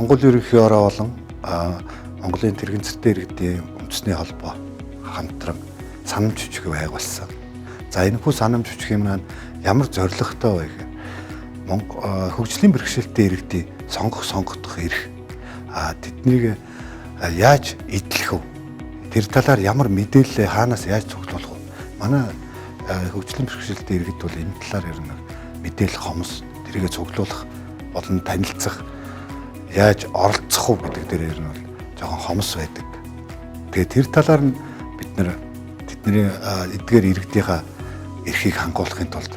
Сонгуулийн ерөнхий ороо болон Монголын тэрэгцэртэй иргэдийн үндэсний холбоо хамтран санамж бичиг байгуулсан. За, энэхүү санамж бичгийн маань ямар зорилготой вэ гэхээр хөгжлийн бэрхшээлтэй иргэдийн сонгох, сонгогдох эрх, тэднийг яаж эдлэх вэ? Тэр талаар ямар мэдээлэл хаанаас яаж цуглуулах вэ? Манай хөгжлийн бэрхшээлтэй иргэд бол энэ талаар ер нь мэдээлэл хомс, тэрийгэ цуглуулах болон танилцах, яаж оролцох уу гэдэг дээр ер нь бол жоохон хомс байдаг. Тэгээ тэр талаар нь бид нэр тэдний эдгээр иргэдийнхаа эрхийг хангуулахын тулд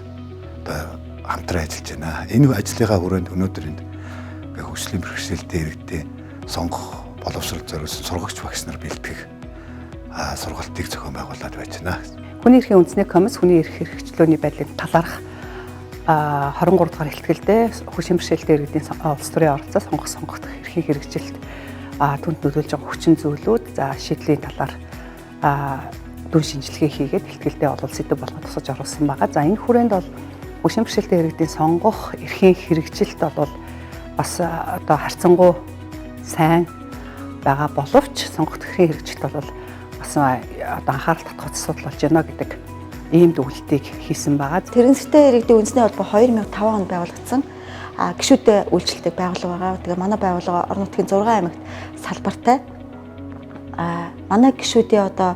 одоо хамтран ажиллаж байна. Энэ ажлынхаа хүрээнд өнөөдөр энд хөгжлийн бэрхшээлтэй иргэдийн сонгох боловсрол зориулсан сургагч багш нар бэлтгэх сургалтыг зохион байгуулад байж байна. Хүний эрхийн үндэсний комисс хүний эрх хэрэгчлөөний байдлыг талаарх 23 дугаар ихтгэлдээ хөгжлийн бэрхшээлтэй иргэдийн улс төрийн оролцоо, сонгох, сонгогдох эрхийн хэрэгжилт, түнд нөлөөлж байгаа хүчин зүйлүүд, за шийдлийн талаар дүн шинжилгээ хийгээд ихтгэлдээ бол сэдэв болгоод тусаж оруулсан байгаа. За, энэ хүрээнд бол хөгжлийн бэрхшээлтэй иргэдийн сонгох эрхийн хэрэгжилт бол бас одоо харьцангуй сайн байгаа боловч сонгох эрхийн хэрэгжилт бол бас одоо анхаарал татах асуудал болж байна гэдэг ийм дүгнэлтийг хийсэн байгаа. Тэрэгцэртэй иргэдийн үндэсний холбоо 2005 онд байгуулагдсан гишүүдээ үйлчлдэг байгууллага байгаа. Тэгээ манай байгууллага орон нутгийн 6 аймагт салбартай. Манай гишүүдийн одоо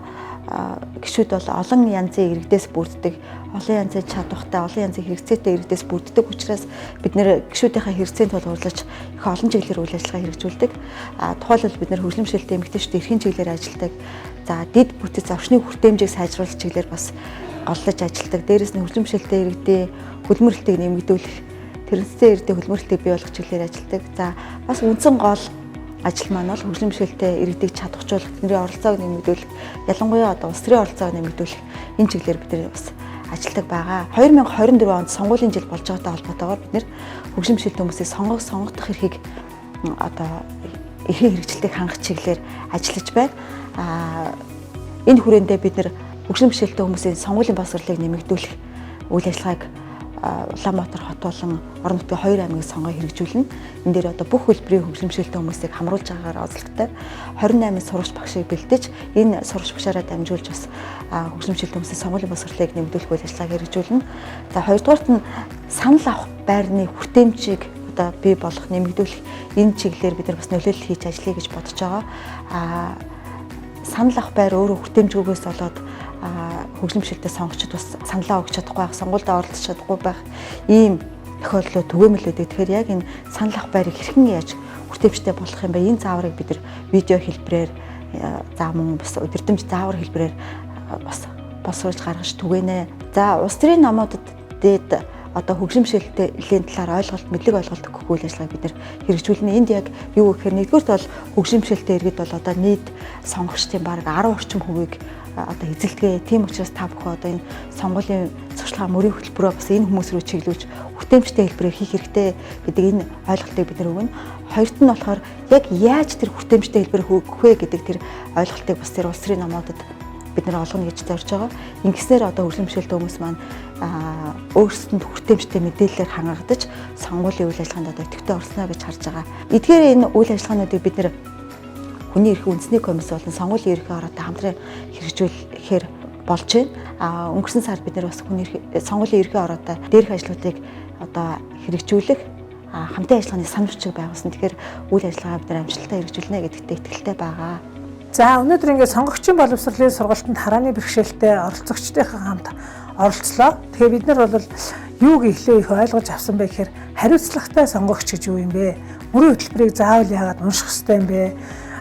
гишүүд бол олон янзын иргэдээс бүрддэг, олон янзын чадвартай, олон янзын хэрэгцээтэй иргэдээс бүрддэг учраас бид нэр гишүүдийнхээ хэрэгцээнд тулгуурлаж их олон чиглэлээр үйл ажиллагаа хэрэгжүүлдэг. Тухайлбал бид нэр хөгжлөмшөлтэй эмэгтэйчүүд эрхийн чиглэлээр ажилладаг. За, дэд бүтэц орчны хүртээмжийг сайжруулах чиглэлээр бас голлож ажилладаг. Дээрээс нь хөгжлөмшөлтэй иргэдийн хөдөлмөрлөлтийг нэмэгдүүлэх, тэрэгцтэй иргэдийн хөдөлмөрлөлтийг бий болгох чиглэлээр ажилладаг. За, бас үндсэн гол ажил маань бол хөгжлөмшөлтэй иргэдийг чадваржуулах, тэдний оролцоог нэмэгдүүлэх, ялангуяа одоо улс төрийн оролцоог нэмэгдүүлэх энэ чиглэлээр бид нар бас ажилладаг байгаа. 2024 онд сонгуулийн жил болж байгаатай холбоотойгоор бид нэр хөгжлөмшөлтэй хүмүүсийг сонгох, сонгогдох эрхийг одоо эрхийн хэрэгжилтийг хангах чиглэлээр ажиллаж байна. Энэ хүрээндээ бид нэр хөгжлөмшөлтэй хүмүүсийн сонгуулийн боловсролыг нэмэгдүүлэх үйл ажиллагааг Улаанбаатар хот болон орон нутгийн 2 аймгийн сонгоо хэрэгжүүлнэ. Энэ дээр одоо бүх хөлбөрийн хөгжлөмшөлтэй хүмүүсийг хамруулж байгаагаар онцлогтой 28 сурагч багшийг бэлдэж, энэ сурагч багшаараа дамжуулж бас хөгжлөмшөлтэй хүмүүсийн сонгуулийн боловсролыг нэмэгдүүлэх үйл ажиллагааг хэрэгжүүлнэ. За, хоёрдугаарт нь санал авах байрны хүртээмжийг одоо бий болгох, нэмэгдүүлэх энэ чиглэлээр бид нар бас нөлөөлөл хийж ажиллая гэж бодож байгаа. Санал авах байр өөрөө хүртээмжгүйгээс болоод хөгжлөмшөлтэй сонгогчид бас саналаа өгч чадахгүй байх, сонгуульд оролцож чадахгүй байх ийм тохиолдлууд түгээмэл байдаг. Тэгэхээр яг энэ санал авах байрыг хэрхэн яаж хүртээмжтэй болох юм бэ? Энэ зааврыг бид нар видео хэлбэрээр, за мөн бас өдөрдмж заавар хэлбэрээр бас боловсруулж гаргаж түгээнэ. За, улс төрийн номуудад дээд одоо хөгжимшилтийн талаар ойлголт, мэдлэг ойлголт өгөх үйл ажиллагааг бид нэр хэрэгжүүлнэ. Энд яг юу гэхээр нэгдүгüүрт бол хөгжимшилтэй иргэд бол одоо нийт сонгогчдын бараг 10 орчим хувийг одоо эзэлдэг. Тийм учраас та бүхэн одоо энэ сонгуулийн сурчлагын мөрийн хөтөлбөрөө бас энэ хүмүүс рүү чиглүүлж хүртээмжтэй хэлбэрээр хийх хэрэгтэй гэдэг энэ ойлголтыг бид нар өгнө. Хоёрт нь болохоор яг яаж тэр хүртээмжтэй хэлбэр өгөх вэ гэдэг тэр ойлголтыг бас тэр улс төрийн номуудад бид нар олгоно гэж зорж байгаа. Ингэснээр одоо хөгжлөмшөлтэй хүмүүс маань өөрсдөнд хүртээмжтэй мэдээллээр хангагдаж сонгуулийн үйл ажиллагаанд одоо идэвхтэй оролцоно гэж харж байгаа. Эдгээр энэ үйл ажиллагаануудыг бид нэр хүний эрхийн үндэсний комисс болон сонгуулийн ерөнхий ороотой хамтран хэрэгжүүлэхээр болж байна. Өнгөрсөн сард бид нар бас хүний сонгуулийн ерөнхий ороотой дээрх ажлуудыг одоо хэрэгжүүлэх хамтын ажиллагааны санал бичиг байгуулсан. Тэгэхээр үйл ажиллагаа бид нар амжилттай хэрэгжүүлнэ гэдэгтээ итгэлтэй байгаа. За, өнөөдөр ингээд сонгогчийн боловсролын сургалтанд харааны бэрхшээлтэй оролцогчдынхаа хамт оролцлоо. Тэгэхээр бид нар бол юуг илүү их ойлгож авсан бэ гэхээр хариуцлагатай сонгогч гэж юу юм бэ? Мөрийн хөтөлбөрийг заавал яагаад унших ёстой юм бэ?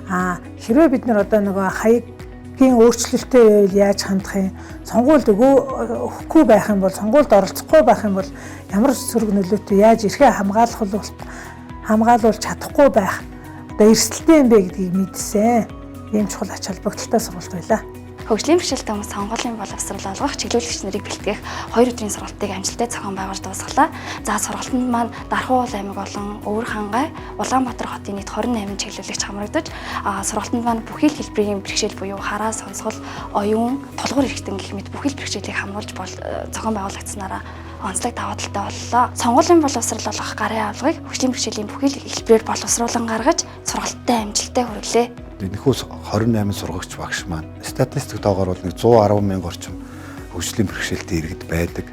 Хэрвээ бид нар одоо нөгөө хаягийн өөрчлөлттэй байвал яаж хандах юм? Сонгуульд өгөхгүй байх юм бол, сонгуульд оролцохгүй байх юм бол ямар сөрөг нөлөөтэй, яаж эрхээ хамгаалуулж чадахгүй байх одоо эрсдэлтэй юм бэ гэдгийг мэдсэн. Ийм чухал ач холбогдолтой сургалт байлаа. Хөгжлийн бэрхшээлтэй хүмүүс сонгуулийн боловсрол олгох чиглүүлэгч нарыг бэлтгэх 2 өдрийн сургалтыг амжилттай зохион байгуулж дуусгалаа. За, сургалтанд маань Дархуул аймаг болон Өвөр Хангай, Улаанбаатар хотын нийт 28 чиглүүлэгч хамрагдаж, сургалтанд маань бүхий л хэлбэрийн бэрхшээл буюу хараа, сонсгол, оюун, тулгуур эрхтэн гэх мэт бүхий л бэрхшээлийг хамруулж зохион байгуулагдсанараа онцлог давуу талтай боллоо. Сонгуулийн боловсрал олгох гарын авлагыг хөгжлийн бэрхшээлийн бүхий л хэлбэрээр боловсруулан гаргаж сургалттай амжилттай хүргэлээ. Энэхүү 28 сургагч багш маань статистик тоогоор бол нэг 110 мянга орчим хөгжлийн бэрхшээлтэй иргэд байдаг.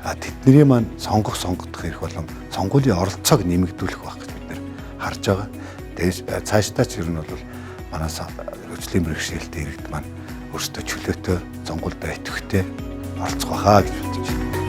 А тэдний маань сонгох сонгогдох эрх болон сонгуулийн оролцоог нэмэгдүүлэх байх гэж бид нэр харж байгаа. Тэгээд цаашдаа ч ер нь бол манай хөгжлийн бэрхшээлтэй иргэд маань өөрсдөө чөлөөтэй сонгуульд идэвхтэй оролцох байхаа гэж бодож байна.